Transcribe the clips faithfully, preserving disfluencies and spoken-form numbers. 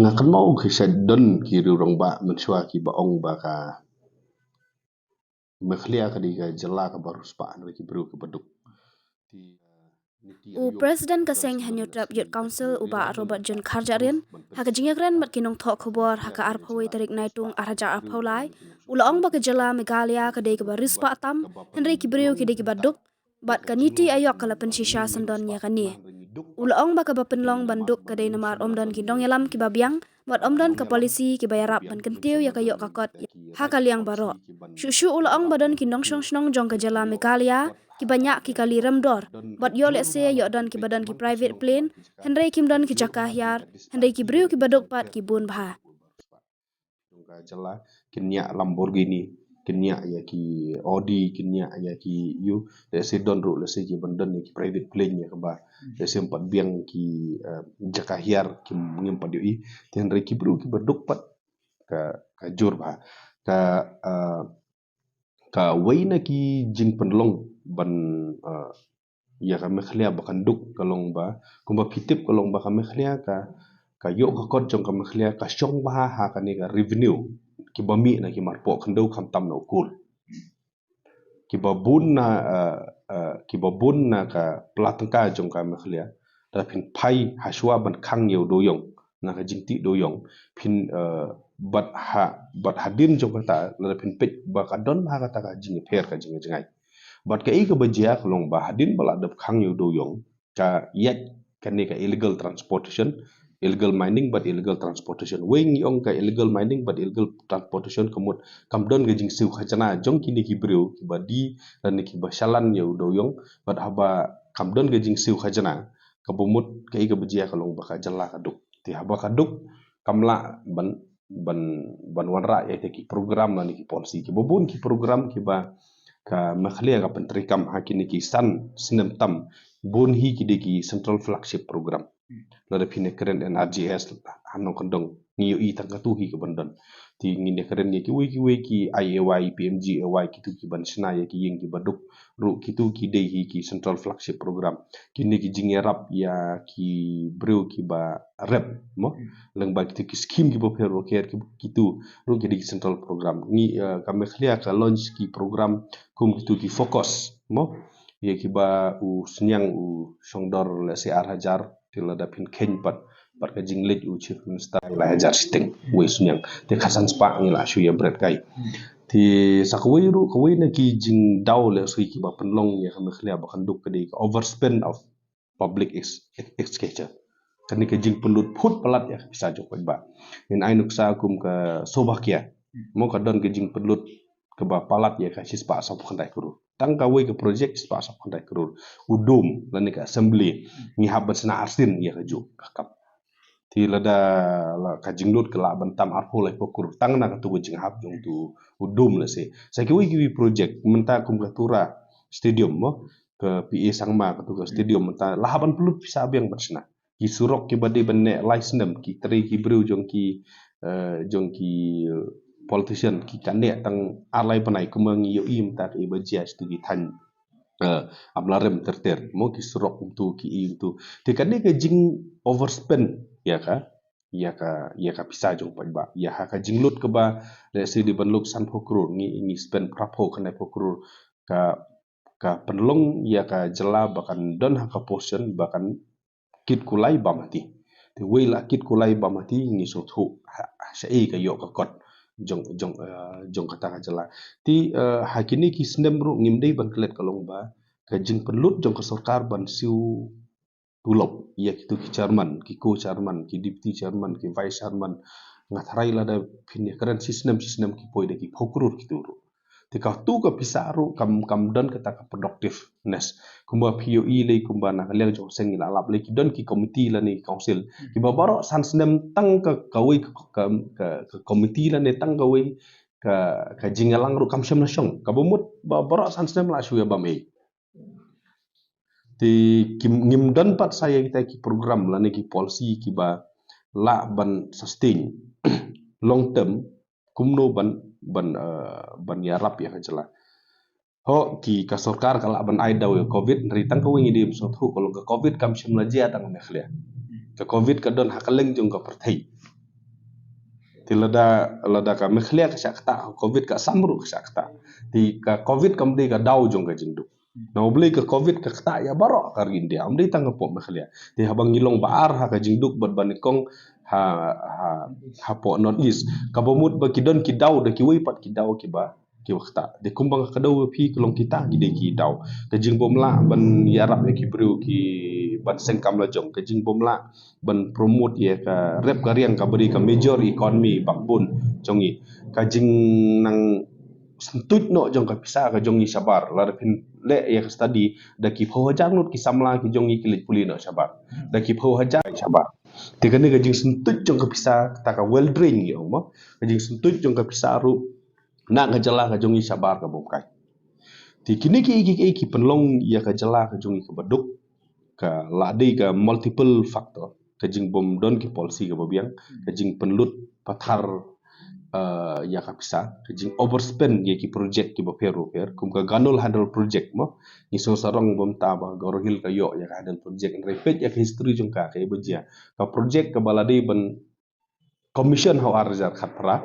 Nga kynmaw ki sha don ki riew rangbah mynshuwa kiba ong ba ka Meghalaya ka dei ka jylla kaba riewspah na ki briew kiba duk. U President ka seng Hynñiewtrep Youth Council u Bah Robert John Kharjahrian, ha ka jingïakren bad ki nongthoh khubor ha ka arphew tarik Naitung arhajar arphew lai, u la ong ba ka jylla Meghalaya ka dei kaba riewspah tam, hynrei ki briew ki dei kiba duk, bad ka NITI Aayog ka la pynshisha syndon ïa kane. U la ong ba kaba pynlong ban duk ka dei namar ym don ki nongïalam kiba biang, bad ym don ka policy kiba ïarap ban kyntiew ïa ka ïoh ka kot ha ka liang baroh. Shuh shuh u la ong ba don ki nongshong shnong jong ka jylla Meghalaya kiba ñiah ki kali rem dor bad ïoh lehse ïoh don kiba don ki private plane, hynrei kim don ki jaka hiar, hynrei ki briew kiba duk pat ki bun bha. Jong ka jylla, kin ñiah Lamborghini, kin ñiah ïa ki Audi, kin ñiah ïa ki ïu, lehse don ruh, lehse ki ban don ïa ki private plane ïa kaba lehse ym pat biang ki, eh, jaka hiar, ki ngim pat ïohi. Te hynrei ki briew kiba duk pat ka, ka jur bha. Ka, eh, kawei na ki jingpynlong ban, eh, ïa ka Meghalaya ba kan duk ka long ba, kumba phi tip ka long ba ka Meghalaya ka, ka ïoh ka kot jong ka Meghalaya ka shong bha ha kane ka revenue kiba mih na ki marpoh khyndew khamtam na u coal. Kiba bun na, eh, eh, kiba bun na ka pla tyngka jong ka Meghalaya, lada phin phai hashwa ban khang ïa u dewïong na ka jingtih dewïong, phin, eh, bad ha, bad hadien jong kata, lada phin peit ba ka don bha kata ka jingïapher ka jingjngai. Bad kaei kaba jia ka long ba hadien ba la dep khang ïa u dewïong, ka ïaid kane ka illegal transportation, illegal mining bad illegal transportation. Wei ngi ong ka illegal mining bad illegal transportation ka mut kam don ka jingsiew khajna jong kine ki briew kiba die lane kiba shalan ïa u dewïong, bad haba kam don ka jingsiew khajna, kaba mut kaei kaba jia ka long ba ka jylla ka duk. Te haba ka duk, kam lah ban, ban, ban wanrah ïa kita ki program lane ki policy. Kiba bun ki program kiba ka Meghalaya ka pyntreikam ha kine ki san snem tam, bun hi ki dei ki central flagship program. Lada phin ïakren N R G S ha nongkyndong, ngi ïohi tang katu hi kaban don. Te ngin ïakren ïa kiwei kiwei ki I A Y, P M G A Y, kitu kiban shna ïa ki ïing kiba duk ruh, kitu ki dei hi ki central flagship program. Kine ki jingïarap ïa ki briew kiba rep, mo. Lyngba kitu ki scheme kiba pher ba pher ki, kitu ruh ki dei ki central program. Ngi, eh, ka Meghalaya ka launch ki program kum kitu ki FOCUS, mo. Ïa kiba u Sniang u shong dor lehse ar hajar, te lada phin kheiñ pat bad ka jingleit u Chief Minister lai hajar shiteng, wei Sniang. Te khatsan spah ngi la shu ïa bret kai. Te sa kawei ruh, kawei na ki jingdaw lehse kiba pynlong ïa ka Meghalaya ba kan duk ka dei ka overspend of public ex-, exchequer. Kane ka jingpynlut phut palat ïa ka pisa jong paidbah. Ngin ai nuksa kum ka Saubhagya, mo, ka don ka jingpynlut kaba palat ïa ka shispah sawphew khyndai klur. Tang kawei ka project shispah sawphew khyndai klur. U dum lane ka assembly, ngi hap ban shna arsien ïa kajuh ka kam. Te lada la ka jinglut ka lah ban tam arphew laiphew klur tang na katu ka jinghap jong utu u dum lehse. Sa kiwei kiwei project mynta kum ka Tura Stadium, mo, ka P A Sangma, katu ka stadium mynta la hap ban pynlut pisa biang ban shna. Ki surok kiba dei ban neh lai snem, ki trei ki briew jong ki, eh, jong ki, eh, politician, ki ka neh tang ar lai bnai, kumba ngi ïohi mynta ka iba jia shitu ki thaiñ, eh, Amlarem ter ter, mo, ki surok kumtu, ki i kumtu. Te kane ka jing overspend ïa ka, ïa ka, ïa ka pisa jong paidbah. Ïa ha ka jinglut kaba lehse dei ban lut sanphew klur, ngi, ngi spend phraphew khyndaiphew klur. Ka, ka pynlong ïa ka jylla ba kan don ha ka position ba kan kit kulai bam hati. Te wei la kit kulai bam hati, ngi sngewthuh ha, ha shaei ka ïoh ka kot jong, jong, eh, jong kata ka jylla. Te, eh, ha kine ki snem ruh ngim dei ban klet ka long ba ka jingpynlut jong ka sorkar ban siew tulop ïa kitu ki chairman, ki co-chairman, ki deputy chairman, ki vice chairman, nga tharai lada phin ïakren shi snem shi snem ki poi da ki phew klur kitu ruh. Te katu ka pisa ruh kam, kam don kata ka productiveness. Kumba phi ïohi lei, kumba na ka liang jong seng ngi la lap lei, ki don ki committee lane ki council kiba baroh san snem tang ka, kawei ka, ka, ka, ka committee lane tang kawei ka, ka jingïalang ruh kam shym la shong. Kaba mut ba baroh san snem la shu ïa bam ei. Te kim, ngim don pat sa ïa kita ki program lane ki policy kiba lah ban sustain long term, kumno ban, ban, eh, ban ïarap ïa ka jylla. Ho, ki ka sorkar ka lah ban ai daw ïa covid, hynrei tang kawei ngi dei ban sngewthuh ka long ka covid kam shym la jia tang ha Meghalaya. Ka covid ka don ha kylleng jong ka pyrthei. Te lada, lada ka Meghalaya ka shah ktah, covid ka Assam ruh ka shah ktah. Te ka covid kam dei ka daw jong ka jingduk. Na u Blei ka covid ka ktah ïa baroh ka ri India, ym dei tang hapoh Meghalaya. Te haba ngi long ba ar ha ka jingduk bad ba nyngkong ha, ha, hapoh North East, kaba mut ba ki don ki daw da kiwei pat ki daw kiba, kiba ktah. Te kumba nga kdew ïa phi, ka long kita ki dei ki daw. Ka jingbymlah ban ïarap ïa ki briew ki ban seng kam lajong, ka jingbymlah ban promote ïa ka rep ka riang kaba dei ka major economy backbone jong ngi. Ka jingnang syntuid noh jong ka pisa ka jong ngi shabar. Lada phin leh ïa ka study, da ki phew hajar ngut ki samla ki jong ngi ki leit pule noh shabar. Da ki phew hajar shabar. Te kane ka jingsyntuid jong ka pisa, kata ka well drain ngi ong mo. Ka jingsyntuid jong ka pisa ruh na ka jylla ka jong ngi shabar ka bym kai. Te kine ki, ki, ki, ki pynlong ïa ka jylla ka jong ngi kaba duk, ka la dei ka multiple factor, ka jingbym don ki policy kaba biang, ka jingpynlut pathar, eh, ïa ka pisa, ka jing overspend ïa ki project kiba pher ba pher, kum ka Ganol Hydel project mo, ngi sngewsarong bym ta ba Garo Hills ka ïoh ïa ka hydel project, hynrei peit ïa ka history jong ka, ka ïa ba jia, ka project kaba la dei ban commission ha u ar hajar khatphra,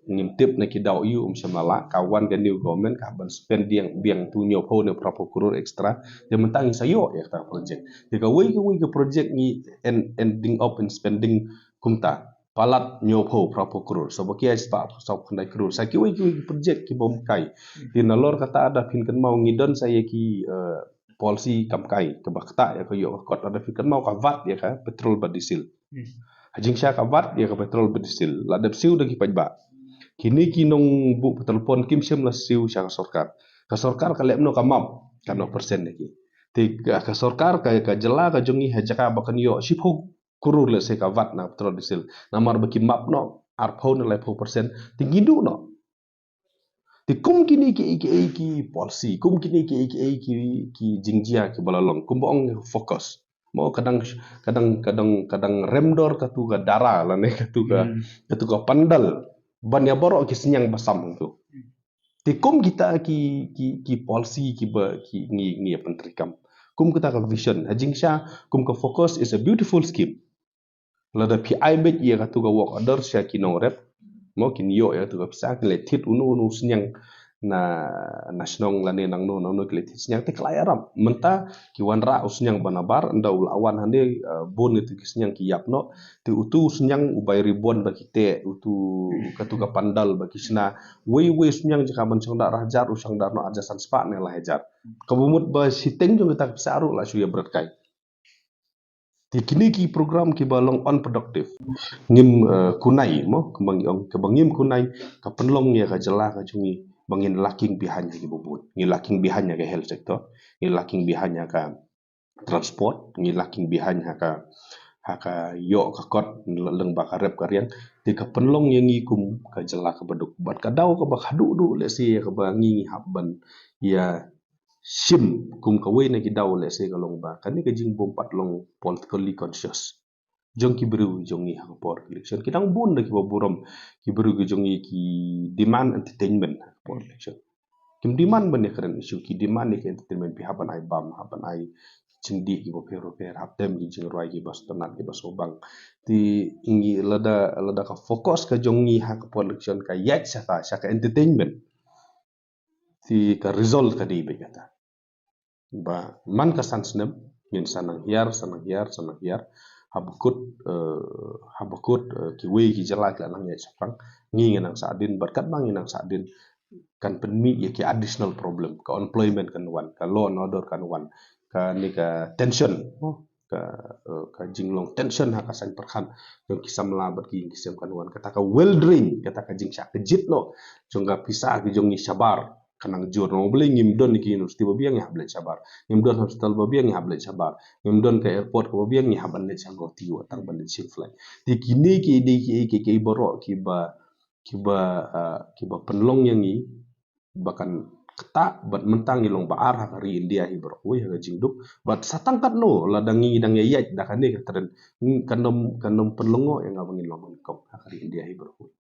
ngim tip na ki daw aïu, um shym la lah, ka wan ka new government ka ban spend biang, biang tu hynñiewphew ne phraphew klur extra, te mynta ngi sa ïoh ïa kata project. Te kawei kawei ka project ngi en-, ending up in spending kumta, palat hynñiewphew phraphew klur, sa ba ki ai spah saw khyndai klur, sa kiwei kiwei ki project ki bym kai. Te nalor kata lada phin kynmaw ngi don sa ïa ki, eh, policy kam kai, kaba ktah ïa ka ïoh ka kot, lada phin kynmaw ka vat ïa ka petrol bad diesel. Ha jingshisha ka vat ïa ka petrol bad diesel, la dep siew da ki paidbah. Kine ki nongbuh petrol pump kim shym la siew sha ka sorkar. Ka sorkar ka leh noh ka map, katno percent ïa ki. Te ka, ka sorkar ka, ka jylla ka jong ngi ha jaka ba kan ïoh shiphew klur lehse ka vat na petrol diesel. Namar ba ki map noh arphew ne laiphew percent. Te ngi duh noh. Te kum kine ki, ki, ki policy, kum kine ki, ki, ki, ki jingjia kiba la long, kumba ong focus. Mo ka dang, ka dang, ka dang, ka dang rem dor katu ka dara lane katu ka, katu ka pandal ban ïa baroh ki synñiang ba sam tu. Te kum kita ki, ki, ki policy kiba ki ngi, ngi ïa pyntreikam. Kum kita ka vision. Ha jingshisha, kum ka focus is a beautiful scheme. Lada phi ai beit ïa katu ka work order sha ki nongrep, mo kin ïoh ïa katu ka pisa, kin leit thied uno uno u synñiang na, na shnong lane nangno nangno, kin leit thied synñiang te ka la ïarap. Mynta ki wanrah u synñiang ba nabar, ynda u la wan hangne, eh, bun ïa tu ki synñiang ki ïap noh, te utu u synñiang u bai ribbon ba ki teh, utu katu ka pandal ba ki shna, wei wei synñiang jaka ban shong da ar hajar, u shong da ar noh ar hajar san spah ne lai hajar. Kaba mut ba shiteng jong kita ka pisa ruh la shu ïa bret kai. Te kine ki program kiba long unproductive. Ngim, eh, kunai mo, kumba ngi ong, kaba ngim kunai, ka pynlong ïa ka jylla ka jong ngi ba ngin lacking behind ha kiba bun. Ngi lacking behind ha ka health sector, ngi lacking behind ha ka transport, ngi lacking behind ha ka, ha ka ïoh ka kot lyngba ka rep ka riang. Te ka pynlong ïa ngi kum ka jylla kaba duk. Bad ka daw kaba khatduh duh lehse ïa kaba ngi ngi hap ban ïa shim kum kawei na ki daw lehse ka long ba kane ka jingbym pat long politically conscious jong ki briew jong ngi ha ka por election. Ki dang bun da kiba burom, ki briew ki jong ngi ki demand entertainment ha ka por election. Kim demand ban ïa current issue, ki demand ïa ki entertainment, phi hap ban ai bam, hap ban ai jingdih kiba pher ba pher, hap tem ki jingrwai kiba sngewtynnat kiba sngewbang. Te ngi lada, lada ka focus ka jong ngi ha ka por election ka ïaid sha ka, sha ka entertainment. Te ka result ka dei beit kata. Ba man ka san snem ngin sa nang hiar, sa nang hiar, sa nang hiar. Haba kut, eh, haba kut, eh, kiwei ki jylla ki la nang ïaid shaphrang, ngi ngin nang sahdien, bad katba ngin nang sahdien kan pynmih ïa ki additional problem, ka unemployment kan wan, ka law and order kan wan, kane ka tension, oh, ka, eh, ka jinglong tension ha ka saiñ pyrkhat jong ki samla bad ki ïing ki sem kan wan, kata ka well drain, kata ka jingshah kjit noh jong ka pisa ki jong ngi shabar. Kan nang jur, namar balei? Ngim don ki university ba biang, ngi hap leit shabar. Ngim don hospital ba biang, ngi hap leit shabar. Ngim don ka airport kaba biang, ngi hap ban leit sha Guwahati wat tang ban leit shim flight. Te kine ki dei ki, ki, ki baroh kiba, kiba, ah, kiba pynlong ïa ngi ba kan ktah bad mynta ngi long ba ar ha ka ri India hi baroh kawei ha ka jingduk. Bad sa tang katno lada ngi dang ïaid da kane ka trend, kan ym, kan ym pynlyngngoh ïa nga ba ngin long nyngkong ha ka ri India hi baroh kawei.